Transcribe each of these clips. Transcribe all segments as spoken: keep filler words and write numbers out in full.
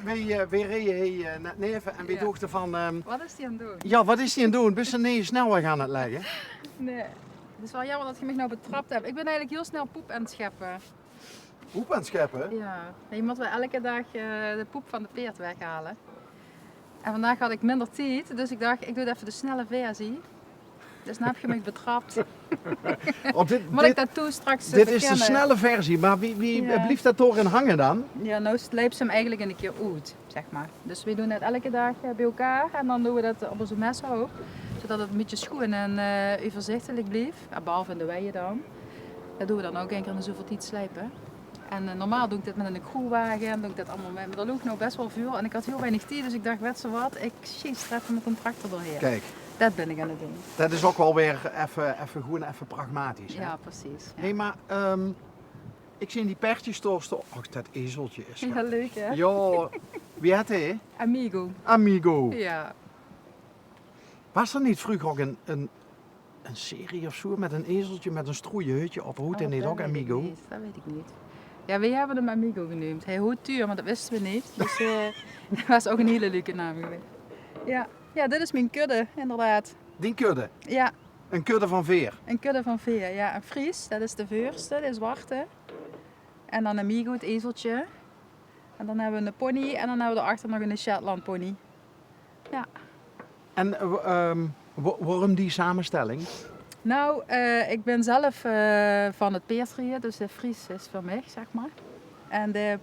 Weej, eh, weej reje hie, eh, net neve en weej dochte van, ehm, Wat is die aan 't doon? Jao, wat is die aan 't doon? Bis se neet snelweg aan 't legge? Nae. 't Is waal jaomer det geej mich noe betrap höb. Ik bin eigelik hiel snel poep aan 't scheppe. Poep aan 't scheppe? Jao. Nae, geej mót waal elke daag, eh, de poep van de peerd weghaole. En vandaag had ik minder tied, dus ik dach, ik doon effe de snelle versie. Dus noe höb geej mich betrap. Oh, dit, Mót ik det toen straks, eh, dit is de snelle versie, maar wie, wie blief det dao in hange dan? Jao, noe sleip ze 'm eigelik 'ne kier oet, zeg maar. Dus weej doon det elke daag, eh, beej-ein en dan doon weej det op ózze meshoop, zodet 't 'n bietje sjoeën en, eh, euverzichtelik blief. Jao, behalve in de weie dan. Det doon weej dan ouk ein kier in de zoeväöl tied sleipe. En, eh, normaal doon ik det mit 'ne kroewage en doon ik det allemaol mit. Maar d'r loog noe bes waal väöl en ik had hiel weinig tied, dus ik dach, wets se wat, ik sjees d'r effe mit 'ne tractor doorhaer. Kiek. Det bin ik aan 't doon. Det is ouk waal weer effe, effe, gewoeën effe pragmatisch, hè? Jao, precies, jao. Hé, maar, ehm, ik zeen die perdjes dao staon. Och, det ezelke is... Jao, leuk, hè? Jao, wie hèt hae? Amigo. Amigo. Jao. Waas d'r neet vreuger ouk 'n, 'n 'n serie of zoe mit 'n ezelke mit 'n stroeje hutje op. Hoot det neet ouk Amigo? Det weit ik neet. Jao, weej höbbe 'm Amigo geneump. Hae hoot Tuur, maar det wiste weej neet. Dus, eh, det waas ouk 'n hiele leuke naam gewaes. Jao. Jao, dit is mien kudde, inderdaad. Dien kudde? Jao. 'n Kudde van veer? 'n Kudde van veer, jao. 'n Fries, det is de veurste, de zwarte. En dan Amigo, 't ezelke. En dan höbbe weej 'ne pony en dan höbbe weej d'r achter nog 'ne Shetland pony. Jao. En, eh, wo-, ehm, wo-, waorum die samenstelling? Nou, eh, ik bin zelf, eh, van 't peerdrieje, dus de Fries is veur mich, zeg maar. En de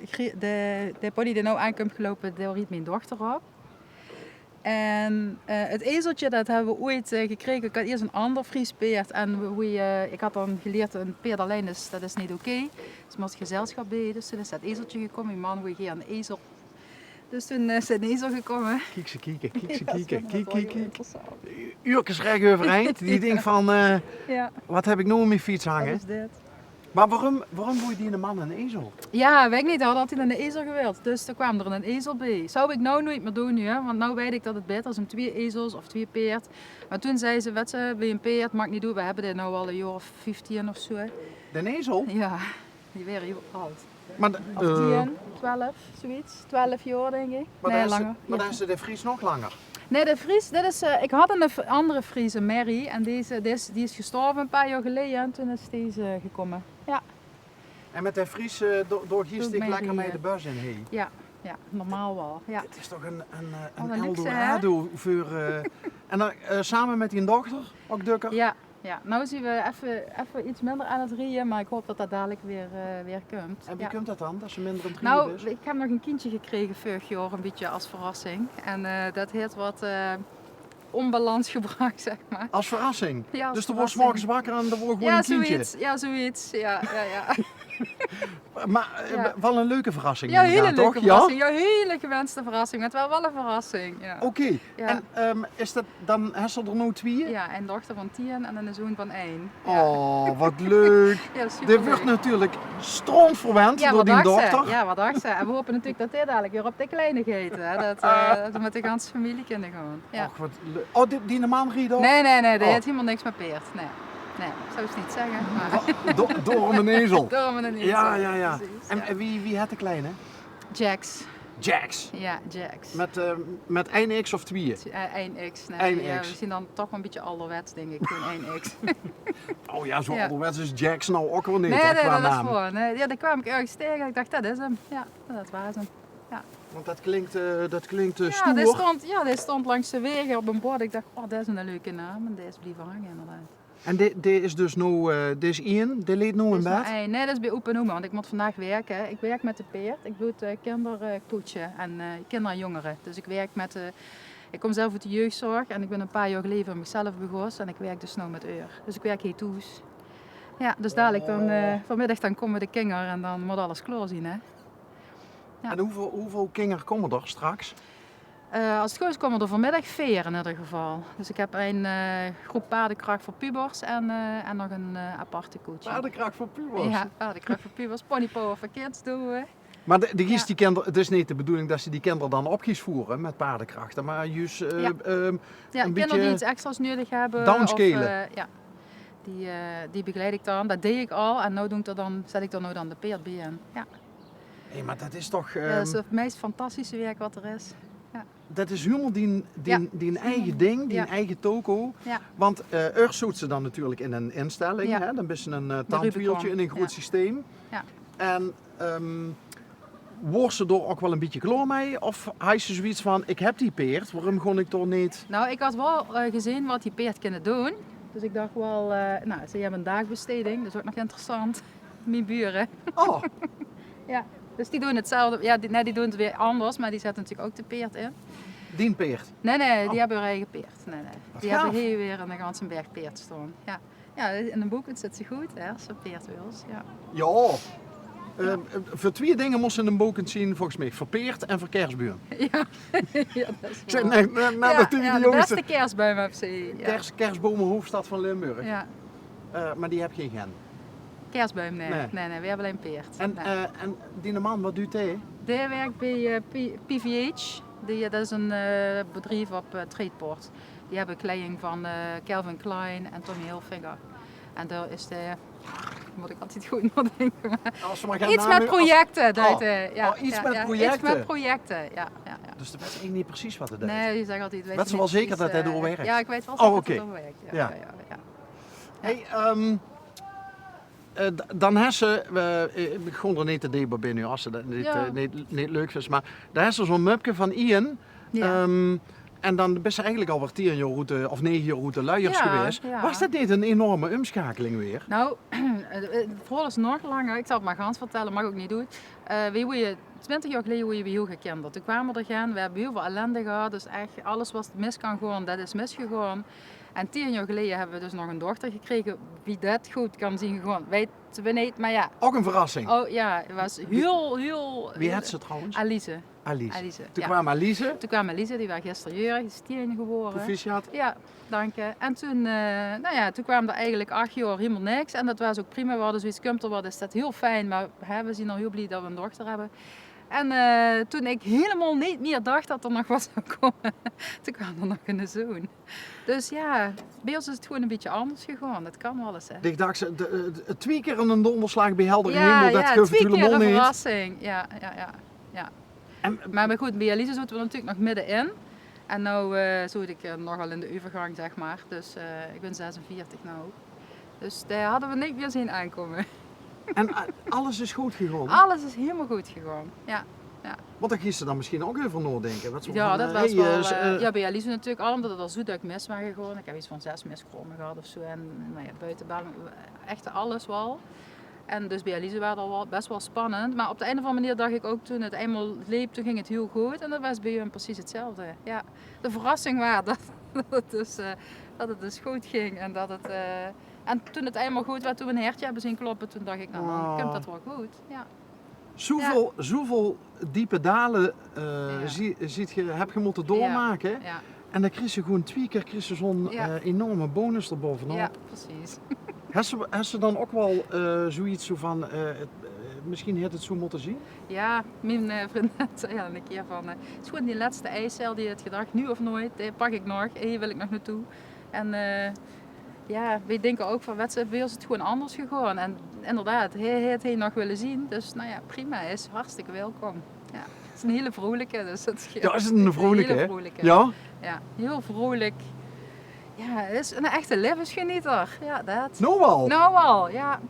grie-, de, de pony dae noe aankump geloupe, dao ried mien dochter op. En, eh, 't ezelke, det höbbe weej oeit, eh, gekrege. Ik had iers 'n ander Fries peerd en weej, weej, eh, ik had dan geleerd, 'n peerd allein is, det is neet oké. Dus mós gezelschap beej. Dus toen is det ezelke gekómme. Mien man wooj gaer 'n ezel. Dus toen, eh, is 'n ezel gekómme. Kiek ze kieke, kiek ze kieke. Kiek, kiek, kiek. Uurkes rech euvereind. Die dinkt van, eh, wat heb ik noe aan mien fiets hange? Wat is dit? Maar waorum, waorum wooj diene man 'n ezel? Jao, weit ik neet. Hae had altied 'n ezel gewild. Dus d'r kwaam d'r 'n ezel beej. Zou ik noe noeit mier doon, hè? Want noe weit ik det 't baeter is óm twieë ezels of twieë peerd. Maar toen zag ze, wets se, beej 'n peerd, maak neet oet, weej höbbe dit noe al 'n jaor of vieftieën of zoe. D'n ezel? Jao, die waere hiel ald. Maar de, of eh, tieën, twelf, zoeiets. Twelf jaor, dink ik. Nae, langer. Maar dan is de Fries nog langer. Nae, de Fries, dit is, eh, ik had 'n v-, andere Fries, 'n merrie. En deze, die is, die is gestorve 'n paar jaor geleje. En toen is deze gekómme. Jao. En mit de Fries, eh, dao, dao geis se lekker mei de bus in, hè? Jao, jao, normaal waal. Jao. Dit is toch 'n, 'n, eh, 'n Eldorado veur, eh, en dan, eh, same mit dien dochter ouk dökker? Jao, jao. Noe zien weej effe, effe iets minder aan 't rieje, maar ik haop det det dalik weer, eh, weer kump. En wie kump det dan, det se minder aan 't rieje bis? Nou, ik heb nog 'n kindje gekrege veurig jaor, 'n bietje as verrassing. En, eh, det haet wat, eh, onbalans gebrach, zeg maar. As verrassing? Jao, as verrassing. Dus doe woors 's morges wakker en d'r woor gewoeën 'n kindje? Jao, zoeiets. Jao, zoeiets. Jao, jao, jao. Maar, eh, waal 'n leuke verrassing inderdaad, toch? Jao, hiel leuke verrassing. Jao, hiel gewenste verrassing. Maar 't waor waal 'n verrassing, jao. Oké. Jao. En, ehm, is det dan, hes se d'r noe twieë? Jao, 'n dochter van tieën en 'ne zoon van ein. Jao. Oh, wat leuk. Jao, superleuk. Dit wuurt natuurlijk stroomverwend door dien dochter. Jao, wat dachs se? En weej hope natuurlijk det dit dalik weer op de kleine geit, hè. Det, eh, det weej mit de ganse femilie kinne gaon. Jao. Och, wat leuk. Oh, die, diene man ried ouk? Nae, nae, nae, dae haet hielemaol niks mit peerd. Nae. Nae, zou ik neet zegge, maar... Door, door 'n ezel? Door 'n ezel. Jao, jao, jao. Precies, jao. En, en wie, wie hèt de kleine? Jax. Jax? Jao, Jax. Mit, eh, mit ein X of twieë? Eh, ein X, nae. Ein X. Jao, weej zien dan toch waal 'n bietje alderwets, dink ik. Gewoeën ein X. Oh jao, zoe alderwets is Jax noe ouk waal neet, hè, qua naam. Nae, nae, det is waor. Nae, jao, dae kwaam ik örges taege en ik dach, det is 'm. Jao, det waas 'm. Jao. Want det klink, eh, det klink, eh, stoer. Jao, dae stond, jao, dae stond langs de waeg op 'n bord. Ik dach, oh, det is 'ne leuke naam. En dae is blieve hange, inderdaad. En dae, dae is dus noe, eh, dae is ein, dae ligk noe in bed? Dae is nog ein. Nae, det is beej opa en oma, want ik mót vandaag wirke. Ik wirk mit de peerd. Ik doon, eh, kinder, eh, coache en, eh, kinder en jongere. Dus ik wirk mit, eh, ik kom zelf oet de jeugdzorg en ik bin 'n paar jaor geleje veur mezelf begós en ik wirk dus noe mit eur. Dus ik wirk hiej thoes. Jao, dus dalik dan, eh, vanmiddig dan kómme de kinger en dan mót alles klaor zien, hè. Jao. En hoeväöl, hoeväöl kinger kómme d'r straks? Eh, as 't good is, kómme d'r vanmiddig veer in eder geval. Dus ik heb ein, eh, groep paardekrach veur pubers en, eh, en nog ein, eh, aparte coaching. Paardekrach veur pubers? Jao, paardekrach veur pubers. Pony power veur kids doon we. Maar de, de geis die kinder, 't is neet de bedoeling det se die kinder dan op geis voere mit paardekrach, maar juus, eh, ehm, ein bietje... Jao, kinder die iets extra's neudig hebbe. Downscale. Of, eh, jao. Die, eh, die begeleid ik dan. Det deej ik al. En noe doon ik d'r dan, zet ik d'r noe dan de peerd beej in. Jao. Hé, maar dat is toch... Ja, dat is het meest fantastische werk wat er is. Ja. Dat is hielemaol dien, dien, dien eige ding, dien eige toko. Ja. Want, eh, eur zoot ze dan natuurlik in ein instelling, hè? Dan bis se ein, eh, tandwieltje in ein groot systeem. Ja. En, ehm, woors se dao ouk waal ein bietje klaor mei? Of haws se zoiets van: "Ik heb die peerd, waorum gaon ik dao neet?" Nou, ik had wel, eh, gezien wat die peerd kunnen doen. Dus ik dacht wel, eh, nou, ze hebben een daagbesteding, dat is ook nog interessant. Mien bure. Oh. Ja, dus die doen hetzelfde. Ja, die, nee, die doen het weer anders, maar die zetten natuurlijk ook de peerd in. Dien peerd? Nee, nee, die hebben hun eigen peerd. Nee, nee. Die hebben hier weer een ganse berg peerd staan. Ja. Ja, in ein bokend zit ze good, hè, es ze peerd wils. Ja. Ja. Eh, veur twieë dinger mós se in ein bokend zien, volges mich. Veur peerd en veur kersbuim. Ja. Ja, dat is waar. Net, net, net ja, ja, de beste kersbuim heb ze hier. Ja. Kers-, kersbomenhoofdstad van Limburg. Ja. Eh, maar die heb gein gen. Kersbuim, nee. Nee. Nee, nee, we hebben alleen peerd. En, eh, en diene man, wat duit dae? Dae werkt bij, eh, P-, P V H. Die, dat is een, eh, bedrijf op, eh, Treedpoort. Die hebben kleding van, eh, Calvin Klein en Tommy Hilfiger. En daar is de, moet ik altijd goed nadenken, maar iets met projecten, duit hij. Ja, iets met projecten. Ja, ja. Dus dan weet ik niet precies wat het is. Nee, die zegt altijd: "Weet ze wel zeker dat hij doorwerkt?" Ja, ik weet wel zeker dat hij doorwerkt. Ja, ja, ja. Hey, ehm, Eh, d-, dan hes se, eh, eh, ik gaon d'r neet te deep op in noe, es se dat neet, eh, neet, neet leuk vinds, maar dan hes se zo'n mupke van Ian. Ja. Ehm, en dan bis se eigelik alweer tieën jaor oet de, of nege jaor oet de luiers gewaes. Ja. Was dat neet een enorme umschakeling weer? Nou, eh, eh, vooral is nog langer, ik zal het maar gans vertellen, mag ook niet doen. Eh, we woeje, twintig jaar geleden woeje we heel gekinderd. Toen kwamen er gen, we hebben heel veel ellende gehad, dus echt alles wat mis kan gaan, dat is misgegaan. En tien jaar geleden hebben we dus nog een dochter gekregen. Wie dat goed kan zien gegaan, weten we niet. Maar ja. Ook een verrassing. Oh ja, het was heel, heel... Wie heet ze trouwens? Alize. Alize. Alize, ja. Toen kwam Alize. Toen kwam Alize, die was gisteren jarig, is tien geworden. Proficiat. Ja, dank je. En toen, eh, nou ja, toen kwamen er eigenlijk acht jaar helemaal niks. En dat was ook prima. We hadden zoiets: "Komt er wat, is dat heel fijn. Maar, hè, we zijn al heel blij dat we een dochter hebben." En, eh, toen ik helemaal niet meer dacht dat er nog wat zou komen, toen kwam er nog een zoon. Dus ja, bij ons is het gewoon een beetje anders gegaan. Dat kan wel eens, hè. Ik dacht, de, eh, twee keer een donderslag bij heldere hemel, dat gebeurt natuurlijk helemaal niet. Ja, ja, twee keer een verrassing. Ja, ja, ja, ja. En, maar, maar goed, bij Alize zaten we natuurlijk nog middenin. En nou, eh, zit ik, eh, nogal in de overgang, zeg maar. Dus, eh, ik ben zesenveertig nou. Dus daar hadden we niet meer zien aankomen. En, eh, alles is goed gegaan? Alles is helemaal goed gegaan, ja. Ja. Want dan geis se dan misschien ook even nadenken. Wat zo... Ja, van, dat eh, was hey, wel, eh, s-, eh, eh, ja, bij Alize natuurlijk al, omdat het al zo duk mis was gegaan. Ik heb iets van zes miskramen gehad of zo. En, nou ja, buiten België, echt alles wel. En dus bij Alize was het al wel best wel spannend. Maar op de een of andere manier dacht ik ook, toen het eenmaal leep, toen ging het heel goed. En dat was bij hun precies hetzelfde. Ja. De verrassing was dat, dat het dus, eh, dat het dus goed ging. En dat het, eh, en toen het eenmaal goed was, toen we een hertje hebben zien kloppen, toen dacht ik: "Nou, dan komt dat wel goed." Ja. Zoeväöl, zoeväöl diepe dale, eh, zie-, ziet ge, heb ge mótte doormake. Ja. En dan kriegs se gewoen twieë kier, kriegs se zo'n, eh, enorme bonus d'rbovenop. Ja, precies. Hes se, hes se dan ook wel, eh, zoiets zo van, eh, het, eh, misschien had het zo mótte zien? Ja, mien, eh, vriendin zei al een keer van, eh, "Het is gewoon die laatste eicel die het gedacht, nu of nooit, die pak ik nog, hier wil ik nog naartoe." En, eh, ja, we denken ook van, wat ze, bij ons is het gewoon anders gegaan. En inderdaad, hij, hij had hij nog willen zien. Dus nou ja, prima, hij is hartstikke welkom. Ja. Het is een hele vrolijke, dus het scheelt. Ja, is het een vrolijke, hè? Hele vrolijke. Ja? Ja, heel vrolijk. Ja, het is een echte levensgenieter. Ja, dat. Nou al? Nou al, ja.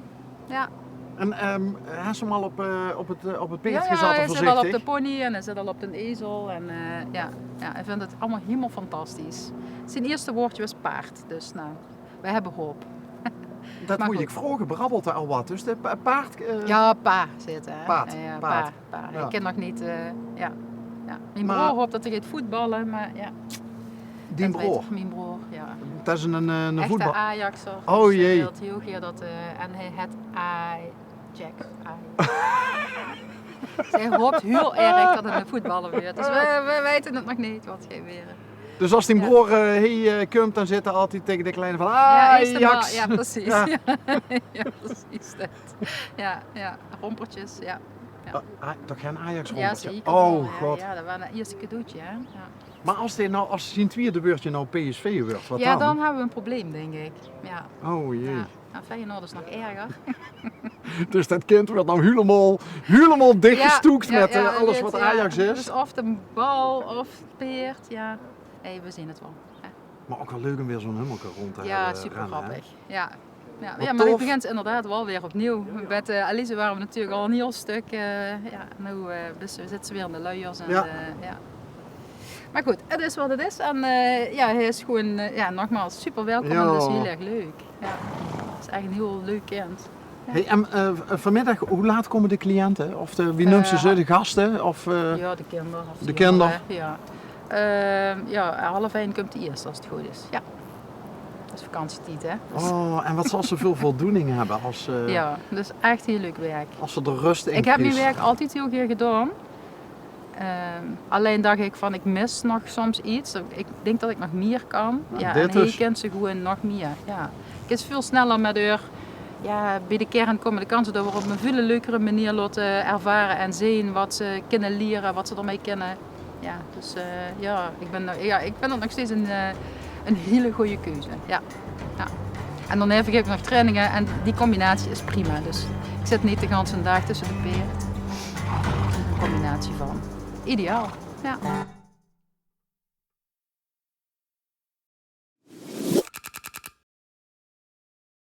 Ja. En, ehm, hes se hem al op, eh, op het, eh, op het peerd gezat, ja, ja, hij zit al op de pony en hij zit al op den ezel. En, eh, ja, ja, hij vindt het allemaal helemaal fantastisch. Zijn eerste woordje was paard, dus nou, we hebben hoop. Dat moet ik vragen, brabbelt er al wat? Dus de pa-, paard, eh, ja, pa zit, hè? Paard, ja, ja, paard. Pa, pa. Ja. Ik ken nog niet, eh, ja. Ja. Mijn broer hoopt dat hij gaat voetballen, maar ja. Dien broor? Mijn broer, ja. Dat is een, een, een voetbal-, echte Ajaxer. Oh, dus hij jee. Wil heel graag dat, eh, en hij het Ajax. Hij hoopt heel erg dat het een voetballer wordt. Dus we, we weten het nog niet wat gaat gebeuren. Dus als die broer, eh, hier, eh, komt, dan zit hij altijd tegen de kleine van: "Ajax." Ja, hij is de ba-, ja, precies. Ja. Ja, precies dat. Ja, ja. Rompertjes, ja. Ja. Ah, ah, toch geen Ajax-rompertje? Ja, zeker wel, ja. Oh, god. Ja, dat was het eerste cadeautje, hè. Ja. Maar als hij nou, als zijn tweede woordje nou P S V wordt, wat dan? Ja, dan hebben we een probleem, denk ik. Ja. Oh, jee. Ja. Nou, Feyenoord is nog erger. Dus det kind weurt dan hielemaol, hielemaol dichgestoekt mit, eh, alles waat Ajax is. Dus of de bal of 't peerd, ja. Hey, we zeen 't waal. Ja. Mer ouch waal leuk um weer zoe'n hummelke rónd te höbbe. Ja, super grappig. Ja. Ja, mer ich begin inderdaad waal weer opnuuj. Mit, eh, Alice wore we natuurlik al 'n hiel stök, eh, ja, noe, eh, bis-, zitte ze weer in de luiers en, eh, ja. Mer good, 't is waat 't is. En, eh, ja, hae is gewoon, eh, ja, nogmaals super welkom en det is hiel erg leuk. Ja. 't Is ech 'n hiel leuk kind. Ja. Hey, en, eh, vanmiddig, wie laat kómme de cliënte? Of de, wie neums se ze, de gaste? Of, eh, ja, de kinder. De kinder, ja. Ehm, ja, half ein kump de ierste, es 't good is. Ja. Det is vakantietied, hè. Dus... Oh, en waat zal ze väöl voldoening höbbe es, eh, ja, det is ech hiel leuk werk. Es ze d'r rös in krieg. Ich höb mien werk altied hiel gaer gedaon. Ehm, allein dach ich van, ich mis nog soms get. Ich dink det ich nog mieër kan. Ja, en hae kint ze gewoon nog mieër. Ja. Ich is väöl sneller mit häör, ja, bie de kern kómme. Dan kan ze det weer op 'n väöl leukere meneer laote ervare en zeen waat ze kinne liere, waat ze d'rmei kinne. Ja, dus, eh, ja, ich bin, ja, ich vinj det nog steeds 'n, eh, 'n hiel gooj keuze. Ja. Ja. En daoneve gaef ich nog traininge en die combinatie is prima. Dus ich zit neet de ganse daag tösse de peerd. 'n Combinatie van. Ideaal. Ja.